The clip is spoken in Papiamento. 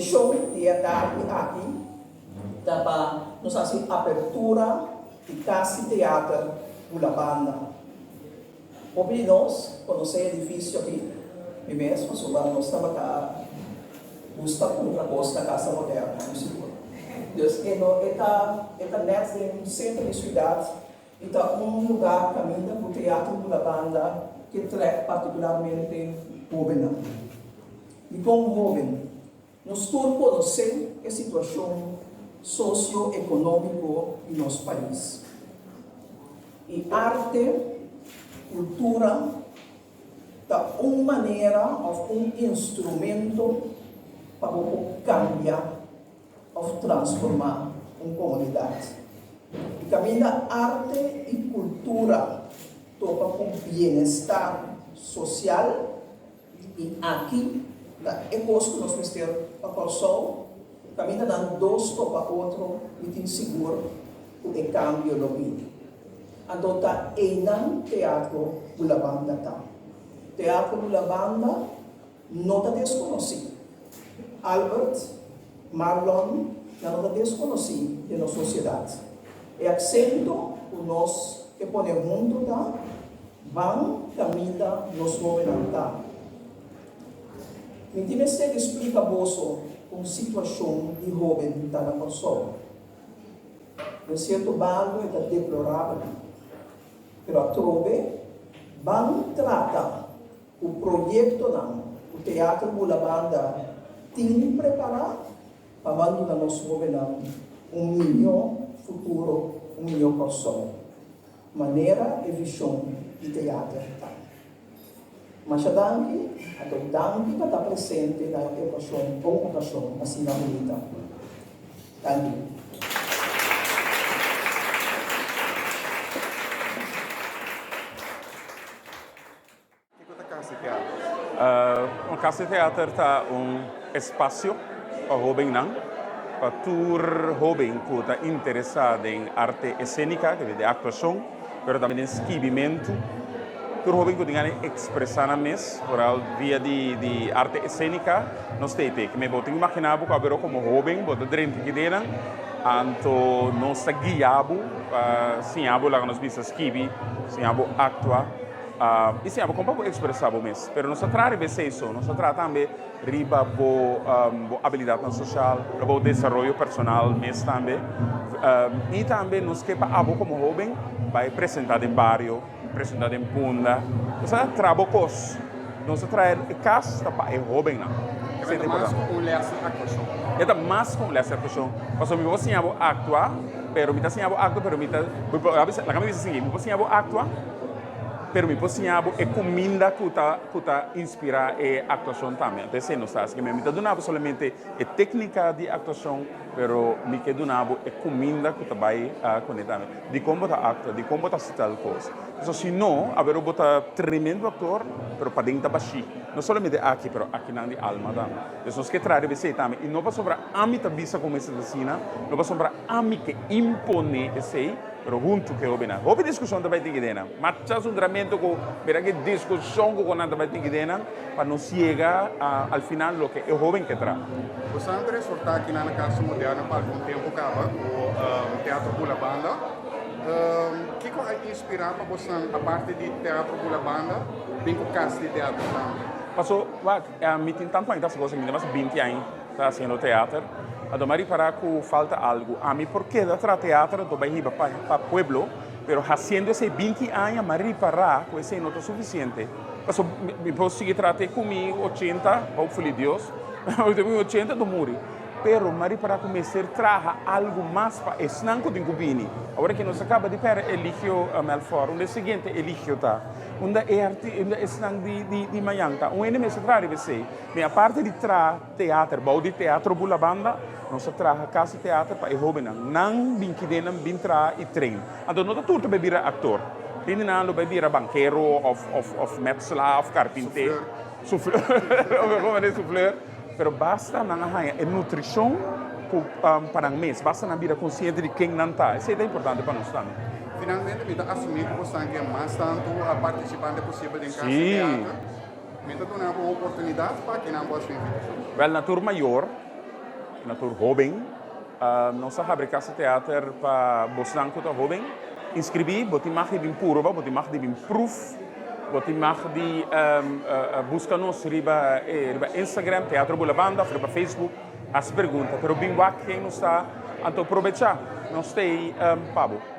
Intenshon di e atardi aki ta pa nos hasi apertura di Kas di Teater Bulabanda. Hopi di nos konosé e edifisio aki, mi mes pasobra nos tabata gusta kumpra kos na Casa Moderna, mi sigur. Dus e no e ta e ta nèt den sentro di siudat i ta un lugá kaminda ku Teatro Bulabanda ke trèk partikularmente hóbennan. Dikon hóben? Nos tur konosé e situashon sosio-ekonómiko di nos pais. I arte, kultura, ta un manera òf un instrumento pa bo por kambia òf transformá un komunidat. I kaminda arte i kultura topa ku bienestar sosial, I aki ta e kos ku nos mester pa Kòrsou, kaminda nan dos topa otro mi tin sigur ku e kambio lo bini. Anto ta einan Teatro Bulabanda ta. Teatro Bulabanda no ta deskonosí. Albert, Marlon, nan no ta deskonosí den nos sosiedat. E aksento ku nos ke pone huntu ta. Ban kaminda nos hóbennan ta. Mi tin mester di splika boso kon situashon di hóben ta na Kòrsou. Den sierto bario e ta deplorabel, pero atrobe ban trata ku proyektonan ku Teatro Bulabanda tin prepará pa ban duna nos hóbennan un mihó futuro, un mihó Kòrsou. Manera e vision di teater ta. Masha danki, anto danki pa ta presente na e ocasion, un ocasion asina bunita. Danki. Kiko ta Kas di Teater? Un Kas di Teater ta un espasio pa hóbennan, pa tur hóben ku ta interesá den arte esénika, ke den aktuashon, pero tambe den skibimentu. Tur hóben ku tin gana di ekspresá nan mes, foral via di arte esénika, nos ta ei. Bo tin ku imaginá bo ku aberó komo hóben bo ta drenta kidenan, anto nos ta guia bo pa siña bo laga nos bisa skibi, siña bo aktua. I siña bo kon pa bo ekspresá bo mes. Pero no sa traha riba esei so, nos ta traha tambe riba bo bo abilidatnan sosial, riba bo desaroyo personal mes tambe. I tambe nos ke pa abo komo hóben bai presentá den bario, presentá den punda. Nos ta traha bo kos. Nos ta traha e kas ta pa e hóbennan. E ta mas ku un lès di aktuashon. E ta mas ku un lès di aktuashon. Pasobra mi por siña bo aktua, pero mi ta siña bo aktua, pero mi ta, laga mi bisa esaki, mi por siña bo aktua. Pero mi por siña bo e kuminda ku ta ku ta inspirá e aktuashon tambe. Anto esei nos ta hasi. Mi ta duna bo solamente e téknika di aktuashon, pero mi ke duna bo e kuminda ku ta bai kuné tambe. Dikon bo ta aktua? Dikon bo ta hasi tal kos? Pasobra si no, awe bo ta tremendo aktor, pero paden ta bashí. No solamente aki, pero akinan di alma tambe. Entonces nos ke traha riba esei tambe. I no pasobra ami ta bisa ku mester ta asina, no pasobra ami ke imponé esei, Pero huntu ku e hobennan. Hopi diskushon ta bai tin kidenan. Macha zundramentu ku mira ki diskushon ku nan ta bai tin kidenan pa nos yega al final loke e hoben ke traha. Bosan ta resortá kinan na Casa Moderna pa algun tempu kaba ku Teatro Bula Banda. Kiko a inspirá pa bosan aparte di Teatro Bula Banda bin ku Kas di Teatro tambe? Paso wak mi tin tantu aña ta hasi kos aki, mi tin mas binti aña. Ta haciendo teater. Anto mi a ripara cu falta algo. Ami por keda traha teater anto bay hiba pa pueblo, pero haciendo esey binti aña mi a ripara cu esey no ta suficiente. Pasobra mi por sigui traha te cu mi ochenta, hopefully Dios, te cu mi ochenta anto muri. Pero mi a ripara cu mester traha algo mas pa esnan cu tin cu bini. Awor aki nos a caba di perde Eligio Melfor, unda e siguiente Eligio ta? Unda e unda esnan di mañan ta? Un hende mester traha riba esey. Mi aparte di traha teater, bou di Teatro Bulabanda, nos a traha kasi teater pa e hóbennan. Nan bin kidenan bin traha i train. Anto no ta tur ta bai bira aktor. Tin di nan lo bai bira bankero òf òf òf metselaar òf karpinté. Sufleur. Sufleur. Sufleur. Pero basta nan a haña e nutrishon ku pa nan mes. Basta nan bira konsiente di ken nan ta. Esei ta importante pa nos tambe. Finalmente mi ta asumí ku bo san ke mas tantu partisipante posibel den kasi teater. Mi ta duna bo un oportunidat pa kinan bo a su invitashon. Wèl, na tur mayor. Na tur hoben, nos a habri Cas di Teater pa bosnan cu ta hoben. Inscribi, bo tin mag di bin purba, bo tin mag di bin proef, bo tin mag di busca nos riba riba Instagram, Teatro Bulabanda, of riba Facebook, haci pregunta. Pero bin wak ken nos ta, anto probecha, nos ta ey pa bo.